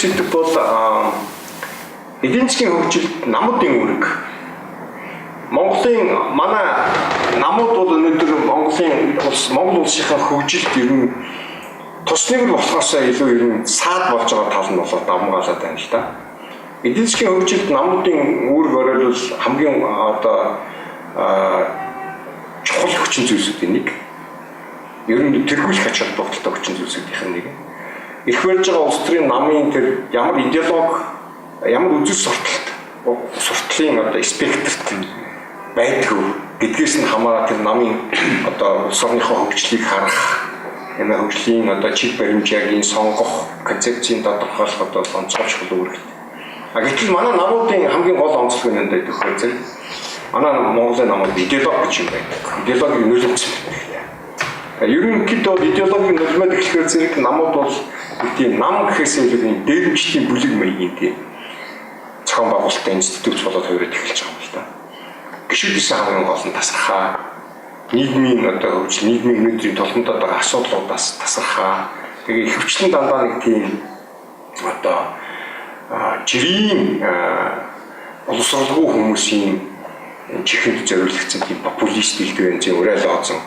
Сэдэв бол эдийн засгийн хөгжилд намуудын үүрэг. Монголын манай намууд бол өнөөдөр Монголын улс Монгол улсынхаа хөгжилд ер нь тус нэмэр болохоос илүү ер нь саад болж байгаа тал нь болоод давмгаалаад байна л да. Эдийн засгийн хөгжилд намуудын үүрэг оройлвол хамгийн одоо чухал хүчин зүйлсүүдийн нэг. Ер нь тэргүүлэх ач холбогдолтой хүчин зүйлсүүдийнх нь нэг. Эрх барьж байгаа улс төрийн намын тэр ямар идеологи, ямар үзэл сурталт, суртлын одоо спектрт байдгүй гэдгээс нь хамаарат тэр намын одоо улс орныхоо хөгжлийг харах, энэ хөгжлийн одоо чиг баримжаагийн сонгох, концепцийн тодорхойлоход бол онцгой чухал үүрэгтэй. А гэтэл манай намуудын хамгийн гол онцлог нь энэ төхөө зэрэг манай Монголын намууд идеологи гэж юм байдаг. Идеологиг нөлөөлсөн байдаг. Ерөнхийдөө бол идеологиг нөлмөд эхлэхээр зэрэг намууд бол нэг тийм нам гэхээс илүү нэг дээрэмчдийн бүлэг маягийн тийм зохион байгуулалтын институт болоод хувираад эхэлж байгаа юм л да. Гишүүдээс хамгийн гол нь тасархаа. Нийгмийн одоо хөгжил, нийгмийн өнөөдрийн тулгамдаад байгаа асуудлуудаас тасархаа. Тэгээ ихэвчлэн дандаа нэг тийм одоо жирийн боловсролгүй хүмүүсийн чихэнд зориулагдсан тийм популист дэлгэн зэн уриал оозон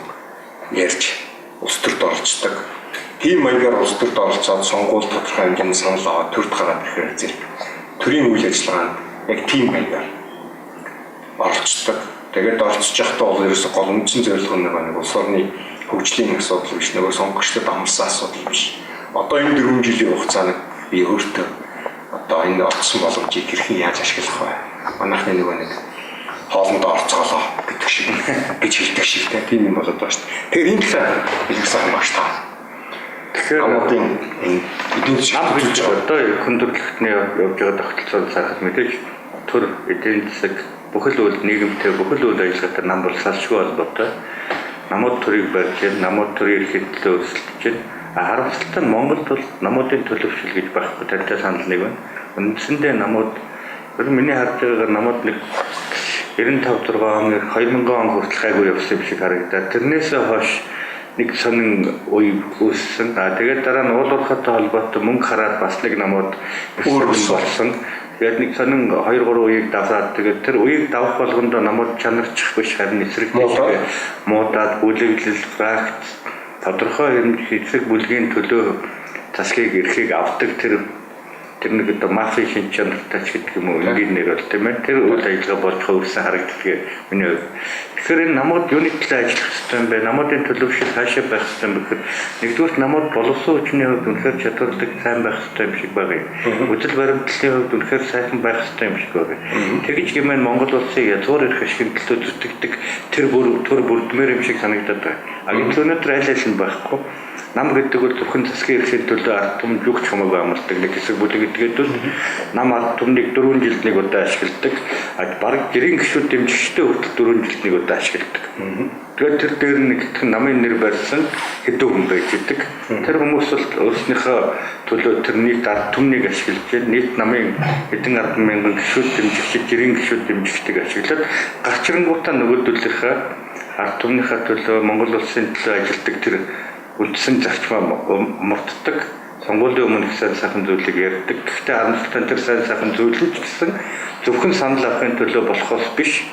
ярьж улс төрд оролцдог. Тийм маягаар улс төрд оролцоод сонгуул тодорхой хэмжээний санал аваад төрд гараад ирэхээр зэрэг төрийн үйл ажиллагаанд яг тийм маягаар оролцдог. Тэгээд оролцож байхдаа бол ерөөсө гол үндсэн зорилго нь нэг улс орны хөгжлийн асуудал биш, нөгөө сонгогчдод амласан асуудал биш. Одоо энэ 4 жилийн хугацаанд би өөртөө одоо энэ олгосон боломжийг хэрхэн яаж ашиглах вэ? Манайхны нөгөө нэг хоолндоо орцоолоо гэдэг шиг гэж хэлдэг шиг тийм юм болоод байгаа шүү дээ. Тэгэхээр энэ талаар хэлэх сайхан багш та. Тэгэхээр намуудын энэ эдийн засгийн хөгжил одоо хүндрэлтний явж байгаа тогтолцоог сархад мэдээж төр эдийн засаг бүхэл үйл нийгэмтэй бүхэл үйл ажиллагаатай нам бол салшгүй холбоотой. Намууд төрийг барьж байна, намууд төрийн эрхийн төлөө өрсөлдөж байна. Харамсалтай нь Монголд бол намуудын төлөвшил гэж байхгүй, тантай санал нэг байна. Үндсэндээ намууд ер нь миний харж байгаагаар намууд нэг 95 6 он 2000 он хүртэл гайгүй явсан юм шиг харагдаад тэрнээсээ хойш нэг сонин үе үүссэн. А тэгээд дараа нь уул уурхайтай холбоотой мөнгө хараад бас нэг намууд өөр болсон. Тэгээд нэг сонин 2 3 үеийг даваад тэгээд тэр үеийг давах болгондоо намууд чанарчих биш, харин эсрэг тийшээ муудаад бүлэглэл, фракц тодорхой хэмжээ эсрэг бүлгийн төлөө засгийг эрхийг авдаг тэр нэг одоо мафи шин чанартай ч гэдэг юм уу, энгийн нэр бол тийм ээ. Тэр үйл ажиллагаа болж хувирсан харагддаг миний хувьд. Тэгэхээр энэ намууд юуны төлөө ажиллах ёстой юм бэ? Намуудын төлөвшил хаашаа байх ёстой юм бэ гэхээр нэгдүгürt намууд боловсон хүчний хувьд үнэхээр чадварлаг сайн байх ёстой юм шиг байгаа юм. Үзэл баримтлалын хувьд үнэхээр сайхан байх ёстой юм шиг байгаа. Тэгж гэмээр Монгол улсыг язгуур эрх ашигын төлөө зүтгэдэг тэр бүр төр бүрдмээр юм шиг санагдаад байна. А гэтэл өнөөдөр аль аль нь байхгүй. Нам гэдэг бол зөвхөн засгийн эрхийн төлөө ард түмэнд юу ч хамаагүй амардаг нэг хэсэг бүлэг гэдгээд бол нам ард түмнийг 4 жилд нэг удаа ашигладаг. Бараг жирийн гишүүд дэмжигчтэй хүртэл 4 жилд нэг удаа ашигладаг. Тэгээд тэр дээр нэг хэдхэн намын нэр барьсан хэдэн хүн байж идэг. Тэр хүмүүс бол өөрснийхөө төлөө тэр нийт ард түмнийг ашиглаж байна. Нийт намын хэдэн ард мянган гишүүд дэмжигчид, жирийн гишүүд дэмжигчдийг ашиглаад гарчрангуутаа нөгөөдөлийнхээ ард түмнийхээ төлөө Монгол улсын төлөө ажилладаг тэр үндсэн зарчмаа мурддаг. Сонгуулийн өмнө их сайн сайхан зүйлийг ярьдаг. Гэхдээ харамсалтай нь тэр сайн сайхан зүйл нь ч гэсэн зөвхөн санал авахын төлөө болохоос биш.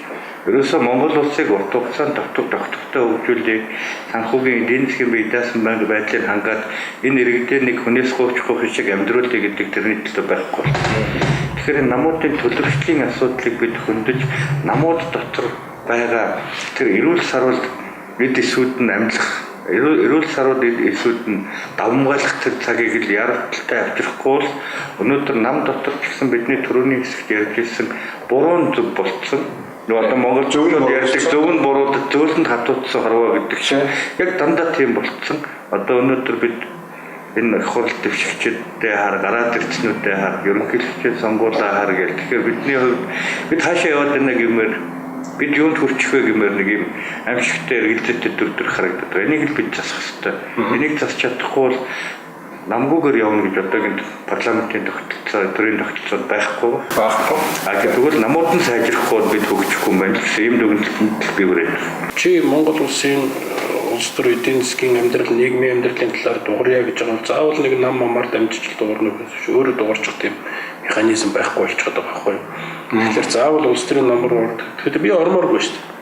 Ерөөсөө Монгол улсыг урт хугацаанд тогтвортой хөгжүүлэх, санхүүгийн эдийн засгийн бие даасан байнга байдлыг хангаад энэ иргэдээ нэг хүнээс гуйчих шиг амьдруулъя гэдэг тэрний төлөө байхгүй. Тэгэхээр намуудын төлөвшлийн асуудлыг бид хөндөж намууд дотор байгаа тэр эрүүл саруул эд эсүүд нь амьлах, эрүүл саруул эд эсүүд нь давмгайлах тэр цагийг л яаралтай авчрахгүй бол өнөөдөр нам дотор ч гэсэн бидний төрөний хэсэгт ярьж ирсэн буруу зөв болцсон. Нөгөө одоо Монгол зөв нь ярьдаг зөв нь буруудад зөөлөнд хатуудсан хорвоо гэдэг шиг яг дандаа тийм болцсон. Одоо өнөөдөр бид энэ их хурал дэвшигчдээ хар, гараад ирцнүүдээ хар, ерөнхийлөгчийн сонгуулаа хар гэл. Тэгэхээр бидний хувьд бид хаашаа яваад байна гэмээр бид юунд хүрчих вэ гэмээр нэг юм аимшигтай эргэлзээтэй дүр төрх харагдаад байгаа. Энийг л бид засах ёстой. Энийг засч чадахгүй бол намгүйгээр явна гэж одоогийн парламентын тогтолцоо, төрийн тогтолцоод байхгүй. Байхгүй. А тэгвэл намууд нь сайжрахгүй бол бид хөгжихгүй юм байна гэсэн ийм дүгнэлтэнд би хүрээд. Чи Монгол улсын Улс төр эдийн засгийн амьдрал, нийгмийн амьдралын талаар дуурья гэж байгаа бол заавал нэг нам мамаар дамжиж дуурна гэж өөрөө дуурчих тийм механизм байхгүй болчиход байгаа байхгүй юу. Тэгэхээр заавал улс төрийн нам руу ордог. Тэгэхээр би ормооргүй шүү дээ.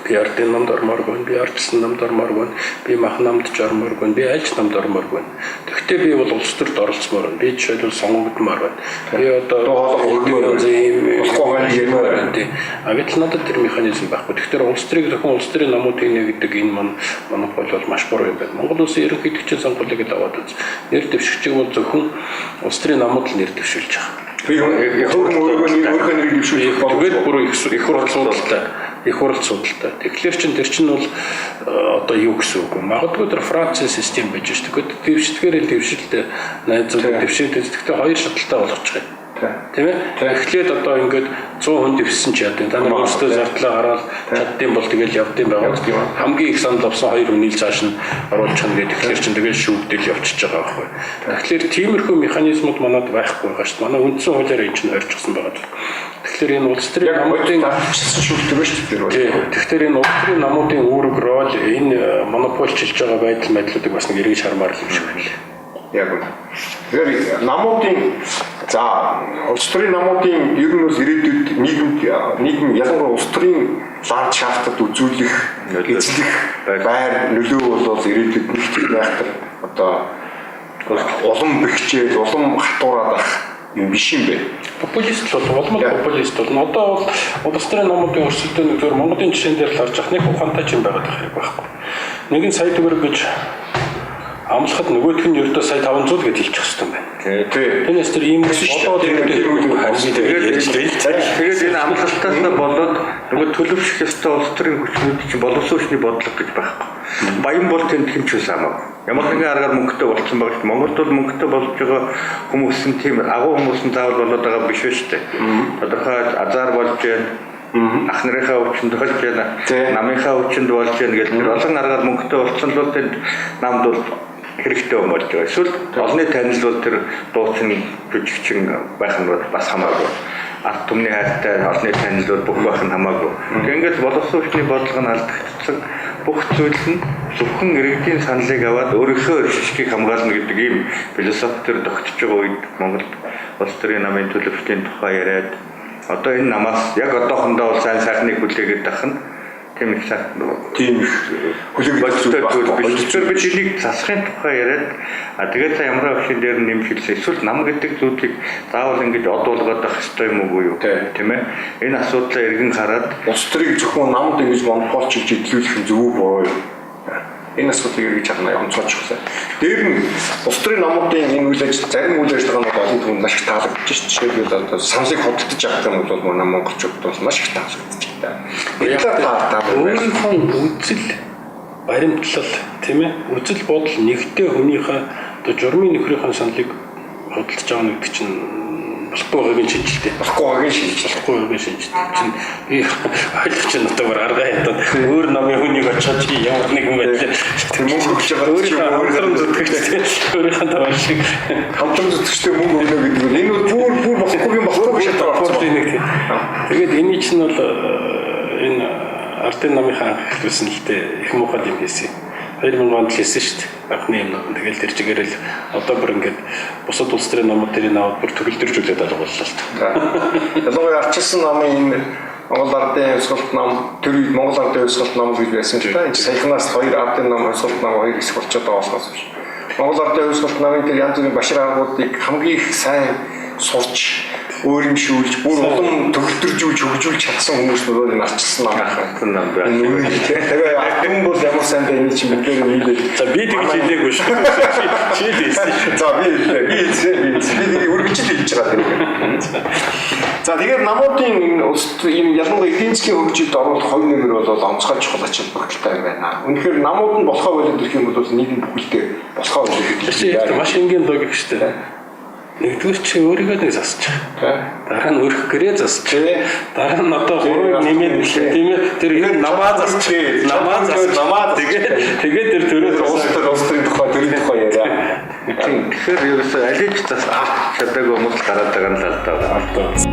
Би ардын намд ормооргүй, би ардчсан намд ормооргүй, би мах намд ч ормооргүй, би аль ч намд ормооргүй. Тэгэхдээ би бол улс төрд оролцмоор байна. Би жишээлбэл сонгогдмоор байна. Би одоо хоолой ийм болохгүй байгаа ярмаар байна тий. А гэтэл надад тэр механизм байхгүй. Тэгэхээр улс төрийг зөвхөн улс төрийн намууд хийнэ гэдэг энэ монопол бол маш буруу юм байна. Монгол улсын ерөнхийлөгчийн сонгуулийг л аваад үз. Нэр дэвшигчийг бол зөвхөн улс төрийн намууд л нэр дэвшүүлж байгаа. Би өөрийнхөө нэрийг дэвшүүлэх Тэгээд бүр их хурал судалтай. Их хурал судалтай. Тэгэхээр чин тэр чинь бол одоо юу гэсэн үг вэ? Магадгүй тэр Францын систем байж ш. Тэгэхээр дэвшдгээр л дэвшилтэй найзууд дэвшээд тэгэхдээ хоёр шаталтай болгочих юм. Тийм ээ? Эхлээд одоо ингээд 100 хүн дэвшсэн ч яа. Та нар өөрсдөө зардлаа гараад чаддсан бол тэгэл явдсан байгаа. Хамгийн их санал авсан хоёр хүнийг цааш нь оруулчихна гэдэг. Тэгэхээр чин тэгэл шүүгдэл явчихж байгаа байхгүй. Тэгэхээр тиймэрхүү механизмууд манад байхгүй байгаа шүү дээ. Манай үндсэн хуулиар энэ чинь хорьчихсан байгаа. Тэгэхээр энэ улс төрийн намуудын дарчсан шүүлтэр ба шүү дээ. Тэгэхээр энэ улс төрийн намуудын үүрэг рол энэ монополчилж байгаа байдал мэдлүүдийг бас нэг эргэж хармаар л юм шиг байна. Яг үнэ. Тэгэхээр намуудын за улс төрийн намуудын ер нь бол ирээдүйд нийгэм ялангуяа улс төрийн ландшафтад үзүүлэх, эзлэх байр нөлөө бол ирээдүйд нэг тийм байхтар одоо улам бэхжээл, улам хатуураад ах юм биш юм бэ. Популист бол улам популист бол одоо бол улс төрийн намуудын өрсөлдөөн нэг зөвхөн Монголын жишээн дээр л харж ах нэг ухаантай ч юм байгаад байх хэрэг байхгүй. Нэг нь сая төгрөг гэж амлахад нөгөөх нь ердөө сая 500 гэж хэлчих хэвээр юм байна. Тий. Тэрнээс тэр ийм болоод Тэгээд энэ амлалтаас болоод нөгөө төлөвшөх ёстой улс төрийн хүчнүүд чинь боловсон хүчний бодлого гэж байхгүй. Баян бол тэнд хэн ч байсан хамаагүй. Ямар нэгэн аргаар мөнгөтэй болцсон байгаа шүү. Монголд бол мөнгөтэй болж байгаа хүмүүс нь тийм агуу хүмүүс нь заавал болоод байгаа биш үү шүү дээ. Тодорхой азар болж байна. Ах нарынхаа өвчнөд болж байна. Намынхаа өвчнөд болж байна гэл тэр олон аргаар мөнгөтэй болцсон л бол тэнд намд бол хэрэгтэй юм болж байгаа. Эсвэл олонний танил бол тэр дуучин жүжигчин байх нь бол бас хамаагүй. Ард түмний хайртай олонний танил бол бүх байх нь хамаагүй. Ингээд боловсон хүчний бодлого нь алдагдсан бүх зүйл нь зөвхөн иргэдийн саналыг аваад өөрийнхөө эрхчлэлийг хамгаална гэдэг ийм философи төр тогтож байгаа үед Монгол улс төрийн намын төлөвчдийн тухай яриад одоо энэ намаас яг одоохондоо бол сайн сайхныг хүлээгээд байх нь тийм их тийм их хүлээгдэх зүйл байхгүй. Тэгэхээр бид энийг засахын тухай яриад а тэгээд та ямар авшин дээр нэмж хэлсэн. Эсвэл нам гэдэг зүйлийг заавал ингэж од болгоод байх ёстой юм уу юу? Тийм ээ. Энэ асуудлаа эргэн хараад улс төрийг зөвхөн намд ингэж монополчилж эдлүүлэх нь зөв үү буруу юу? Энэ асуудлыг эргэж харна онцгойч байна. Дээр нь улс төрийн намуудын энэ үйл ажил зарим үйл ажиллагаанууд олон түмэнд маш их таалагдж шээ. Жишээлбэл одоо саналыг худалдаж авах юм бол манай монголчууд бол маш их таалагдж байна. Өөрийнхөө үзэл баримтлал тийм ээ үзэл бодол нэгтэй хүнийхээ одоо журмын нөхрийнхөө саналыг худалдаж авах гэдэг чинь болохгүй байгааг нь шинжилтэй. Болохгүй байгааг нь шинжилтэй. Болохгүй байгааг нь шинжилтэй. Чинь би ойлгож чинь одоо бүр аргаа ядаад өөр намын хүнийг очиход чи ямар нэгэн байдлаар тэр мөнгө өгч байгаа өөрийнхөө хамтран зүтгэгчтэй өөрийнхөө тавар шиг хамтран зүтгэгчтэй мөнгө өгнө гэдэг нь энэ бол бүр болохгүй юм болохгүй шатар орсон. Тэгээд эний чинь бол энэ ардын намынхаа анх эхлүүлсэн л дээ их муухай юм хийсэн. 2000 онд л хийсэн шүү дээ. Анхны юм. Тэгэл тэр чигээрэл одоо бүр ингээд бусад улс төрийн намууд тэрийг аваад бүр төгөлдржүүлээд алга боллоо л та. Ялангуяа арчилсан намын энэ Монгол ардын хувьсгалт нам тэр үед Монгол ардын хувьсгалт нам гэж байсан л та. Энэ саяхнаас хоёр ардын нам хувьсгалт нам хоёр хэсэг болчиход байгаа болохоос биш. Монгол ардын хувьсгалт намын тэр янз бүрийн башир аргуудыг хамгийн их сайн сурч өөрөмшүүлж бүр улам төгөлдржүүлж хөгжүүлж чадсан хүмүүс бол энэ арчилсан нам арчилсан нам байх. Тэгээ ардын бол ямар сайн бэ энэ чинь бид нэр нийлээд. За би тэгж хэлээгүй шүү. Чи л хэлсэн. За би хэллээ. Би хэлсэн. Би би үргэлжил хэлж байгаа тэрийг. За тэгэхээр намуудын энэ улс энэ ялангуяа эдийн засгийн хөгжилд оруулах хувь нэмэр бол онцгой чухал ач холбогдолтой юм байна. Үнэхээр намууд нь болохоо болоод ирэх юм бол нийгэм бүхэлдээ болохоо болоод ирэх. Маш энгийн логик шүү дээ. Нэгдүгээр чи өөрийгөө нэг засчих. Дараа нь өрх гэрээ засчих. Дараа нь одоо гурвыг нэмээд тийм ээ тэр ер намаа засчих. Намаа засчих. Намаа тэгээд тэр төрөө улс төрийн тухай төрийн тухай яриа. Тийм. Тэгэхээр ерөөсөө алиж засах чадаагүй хүмүүс гараад байгаа нь л алдаа. Алдаа.